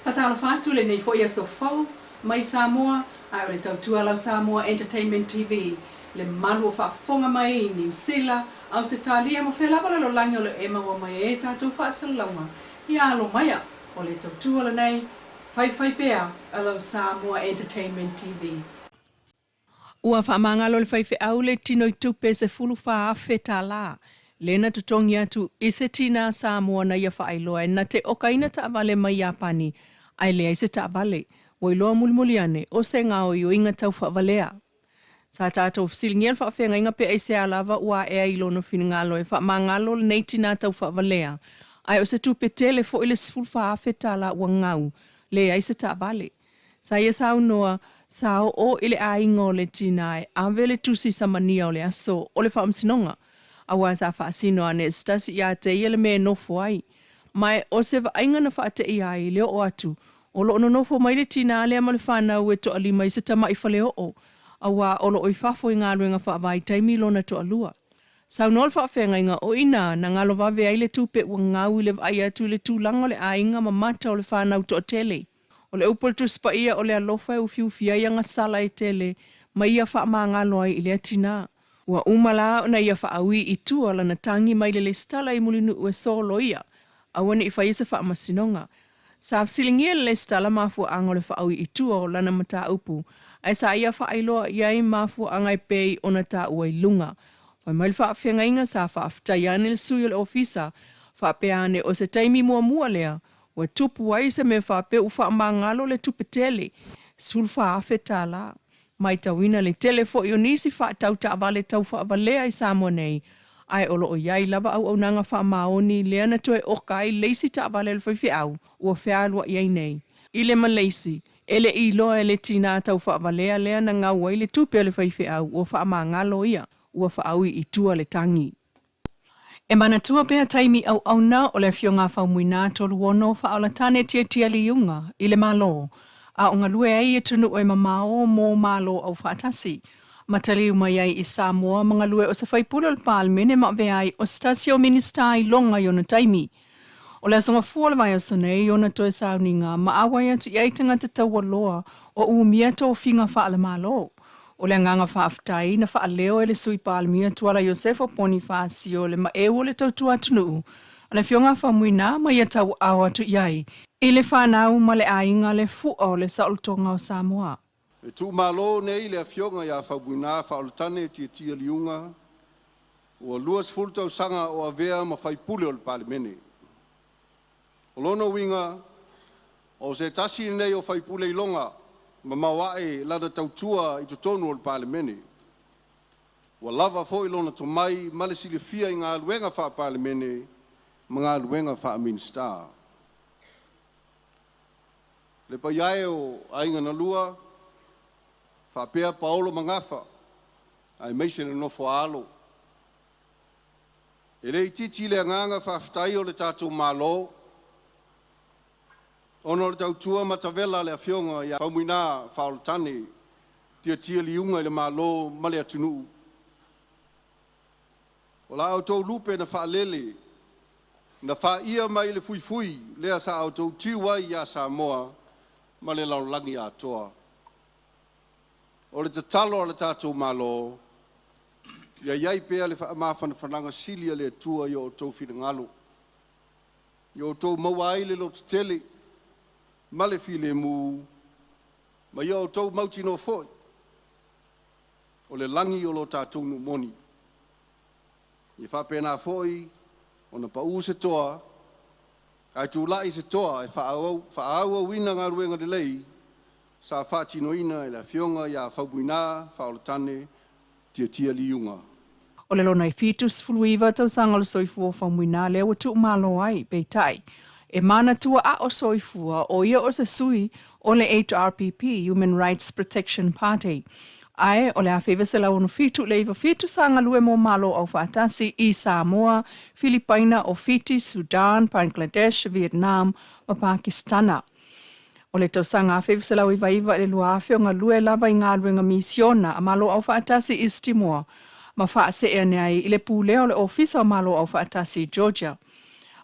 Faatalofa atu lenei foi aso fou mai Samoa, ae o le tautua lau Samoa Entertainment TV, le malu o faafofoga mai i Niu Sila, Ausetalia ma fea lava lalolagi o lo e maua mai ai tatou faasalalauga. Ia alo maia, o le tautua lenei, faifai pea a lau Samoa Entertainment TV. Ua faamagalo le faifeau le tinoitupe $14,000 lea na totogi atu i se tinā Samoa na ia faailoa e na te okaina taavale mai Iapani ae leai se taavale. Ua iloa mulimuli ane o se gaoioiga tau faavalea. Sa tatou fesiligia le faafeagaiga pe aisea lava ua ae ai i lona finagalo e faamagalo lenei tinā tau faavalea ae o se tupe tele foi le $14,000 ua gau leai se taavale. Sa ia saunoa, sa oo i le aiga o le tinā e ave le tusi samania o le aso o le faamasinoga, aua sa faasino ane e se tasi ia te ia le mea e nofo ai. Ma o se vaaiga na faateia ai le oo atu, o lo o nonofo mai le tinā lea ma le fanau e toalima i se tama'i faleoo, aua o lo o i fafo i galuega faavaitaimi lona toalua. Saunoa le faafeagaiga o i ina na galo vave ai le tupe ua gau i le vaai atu i le tulaga o le aiga ma mata o le fanau toatele. O le upu a le Tusi Paia o le alofa e ufiufi ai agasala e tele ma ia faamagalo ai i lea tinā. Ua uma la ona ia faaui i tua lana tagi mai le lesitala i Mulinuu e soloia, aua ne i faia se faamasinoga. Sa fesiligia e le lesitala mafuaaga o le faaui i tua o lana mataupu, ae sa ia faailoa i ai mafuaaga e pei ona taua i luga. Fai mai le faafeagaiga sa faafetai ane le sui o le ofisa, faapea ane o se taimi muamua lea Ua tupu ai se mea faapea ua faamagalo le tupe tele, $14,000. Matauina le tele foi o nisi faatau taavale tau faavalea i Samoa nei, ae o lo o i ai lava auaunaga faamaoni lea na toe oka ai le isi taavale a le faifeau ua fealuai ai nei i le Maleisi. E le i iloa e le tinā tau faavalea lea na gau ai le tupe a le faifeau ua faamagalo ia, ua faaui i tua le tagi. E manatua pea taimi auauna o le Afioga a Faumuina Toluono Faaolatane Tiatia Liuga i le Malo, a o galue ai i atunuu e mamao mo Malo Aufaatasi. Ma taliu mai ai i Samoa ma galue o se faipule o le Palemene ma avea ai o se tasi o Minisita i loga i ona taimi. O le aso Gafua o le vaiaso nei ona toe sauniga ma auai atu i ai tagata taualoa o umia tofiga faale-Malo. O le agaga faafetai na faaleo e le Sui Palemia Tuala Iosefo Ponifasio le maeu o le tautua atunuu a le Afioga a Faumuina ma ia tauaao atu i ai i le fanau ma le aiga le fua o le saolotoga o Samoa. E tuumalo nei le Afioga ia Faumuina Faaolatane Tiatia Liuga, ua 20 tausaga o avea ma faipule o le Palemene. O lona uiga, o se tasi lenei o faipule iloga ma maoae lana tautua i totonu o le Palemene. Ua lava foi lona tomai ma le silafia i galuega faa-Palemene ma galuega faa-Minisita. Le paia e o Aiga na Lua, faapea Paolo ma Gafa, aemaise le nofo a alo. E le itiiti le agaga faafetai o le tatou Malo ona o le tautua matavela a le Afioga ia Faumuina Faaolatane Tiatia Liuga i le Malo ma le atunuu. O la outou lupe na faalele, na faia mai le fuifui lea sa outou tiu ai ia Samoa ma le lalolagi atoa. O le tatalo a le tatou Malo, ia i ai pea le faamafanafanaga sili a le Atua i o outou finagalo, ia outou maua ai le lototele ma le filemu, ma ia outou mautinoa foi, o le lagi o lo tatou nuu moni. Ia faapena foi ona pau se toa, ae tulai se toa e faaauauina galuega lelei sa faatinoina e le Afioga ia Faumuina Faaolatane Tiatia Liuga. O le lona e 79 tausaga o le soifua o Faumuina lea ua tuumalo ai, peitai, e manatua a o soifua o ia o se sui o le HRPP, Human Rights Protection Party, ae o le 1967 le 97 sa galue mo Malo Aufaatasi i Samoa, Filipaina, o Fiti, Sudan, Bangladesh, Vietnam ma Pakistana. O le tausaga 1999 i le 2000 o galue lava i galuega misiona a Malo Aufaatasi i East Timor ma faasee ane ai i le pulea o le Ofisa o Malo Aufaatasi i Georgia.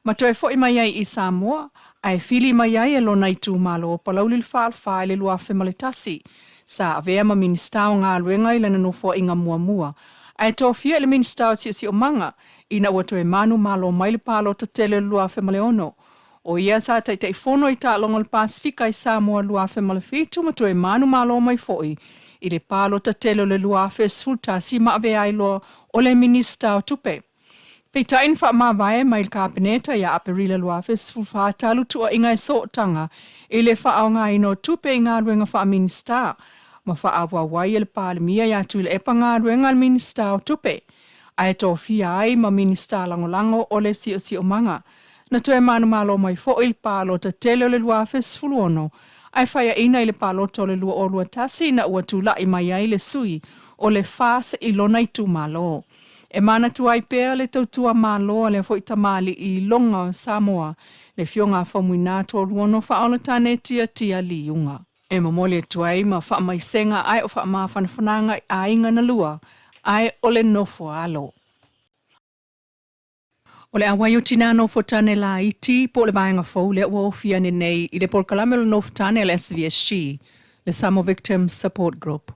Ma toe foi mai ai i Samoa, Ae fili mai ai e lona itumalo o Palauli le Falefa i le 2001. Sa avea ma Minisita o Galuega i lana nofoaiga muamua, ae tofia i le Minisita o Siosiomaga ina ua toe manumalo mai le palota tele o le 2006. O ia sa Taitaifono i Taaloga o le Pasefika i Samoa 2007 ma toe manumalo mai foi i le palota tele o le 2011 ma avea ai loa o le Minisita o Tupe. Peitai na faamavae mai le Kapeneta ia Aperila 2014 talu tuuaiga e sootaga i le faaaogaina o tupe i galuega faa-Minisita ma faaauau ai e le Palemia ia Tuilaepa galuega a le Minisita o Tupe ae tofia ai ma Minisita Lagolago o le Siosiomaga. Na toe manumalo mai foi i le palota tele o le 2016 ae faiaina i le palota o le 2021 ina ua tulai mai ai le sui o le FAS i lona itumalo. E manatua ai pea le tautua malo a lea foi tamalii iloga o Samoa, le Afioga a Faumuina Toluono Faaola-Tane Tiatia Liuga. E momoli atu ai ma faamaisega ae o faamafanafanaga i aiga na lua ae o le nofo a alo. O le auai o tinā nofotane laiti po o le vaega fou lea ua ofi ane nei i le polokalame o le nofotane a le SVSG, le Samoa Victims Support Group.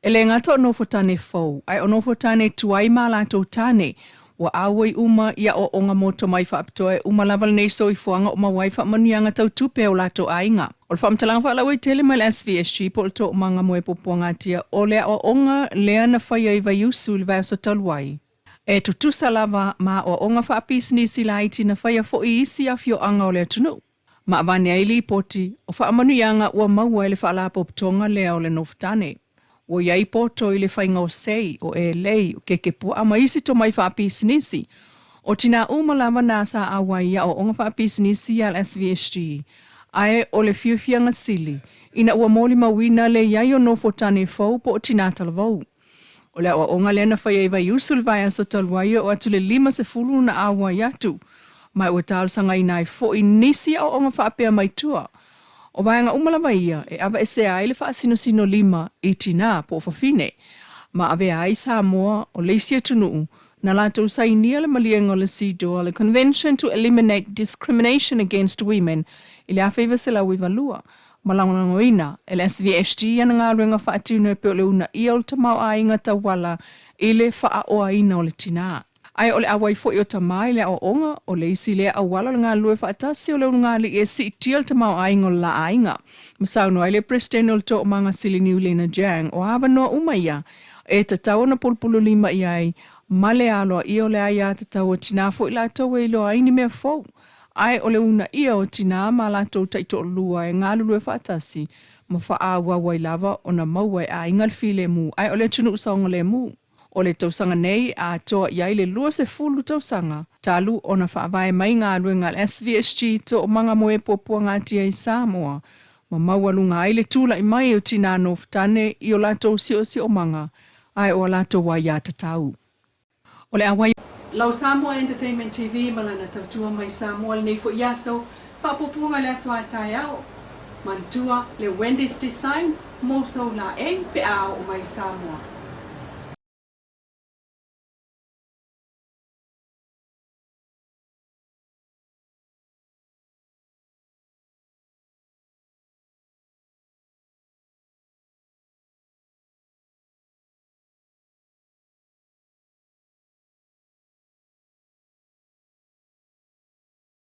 E le gata o nofotane fou, ae o nofotane tuai ma a latou tane ua auai uma i aoaoga mo tomai faapitoa e uma lava lenei soifuaga o maua ai faamanuiaga tau tupe a o latou aiga. O le faamatalaga faalauaitele mai le SVSG po o le Toomaga mo e Puapuagatia o le aoaoga lea na faia i Vaiusu i le vaiaso talu ai. E tutusa lava ma aoaoga faapisinisi laiti na faia foi i isi afioaga o le atunuu, ma avane ai lipoti o faamanuiaga ua maua e le faalapotopotoga lea o le Nofotane. Ua i ai poto i le faiga o sei, o elei, o kekepuaa ma isi tomai faapisinisi. O tinā uma lava na sa auai i aoaoga faapisinisi a le SVSG, ae o le fiafiaga sili ina ua molimauina le i ai o nofotane fou po o tinā talavou. O le aoaoga lea na faia i Vaiusu i le vaiaso talu ai e oo atu i le 50 na auai atu, ma ua talosagaina ai foi nisi aoaoga faapea mai tua. O vaega uma lava ia e aveesea ai le faasinosinolima i tinā po o fafine, ma avea ai Samoa o le isi atunuu na latou sainia le maliega o le CEDAW, le Convention to Eliminate Discrimination Against Women, i le 1992. Ma lagolagoina e le SVSG ana galuega faatino e pei o le uunaia o le tamaoaiga tauala i le faaoaina o le tinā. Ae o le auai foi o tamā i le aoaoga, o le isi lea auala o le galulue faatasi o le ulugalii e siitia le tamaoaiga o le la aiga. Ma saunoa ai le Peresetene o le Toomaga Siliniu Lena Jiang, o avanoa uma ia e tatau ona pulupululima i ai ma le aloaia o le aiatatau a tinā foi latou e iloa ai ni mea fou. Ae o le uunaia o tinā ma latou taitoalua e galulue faatasi ma faaauau ai lava ona maua e aiga le filemu, ae o le atunuu saogalemu. O le tausaga nei e atoa i ai le 20 tausaga talu ona faavae mai galuega a le SVSG Toomaga mo e Puapuagatia i Samoa ma maualuga ai le tulai mai o tinā nofotane i o latou siosiomaga ae o a latou aiatatau. O le auai. Lau Samoa Entertainment TV ma lana tautua mai Samoa lenei foi aso, faapuapuaga i le aso a taeao. Manatua le Wendy's Design mo sou laei pe a oo mai Samoa.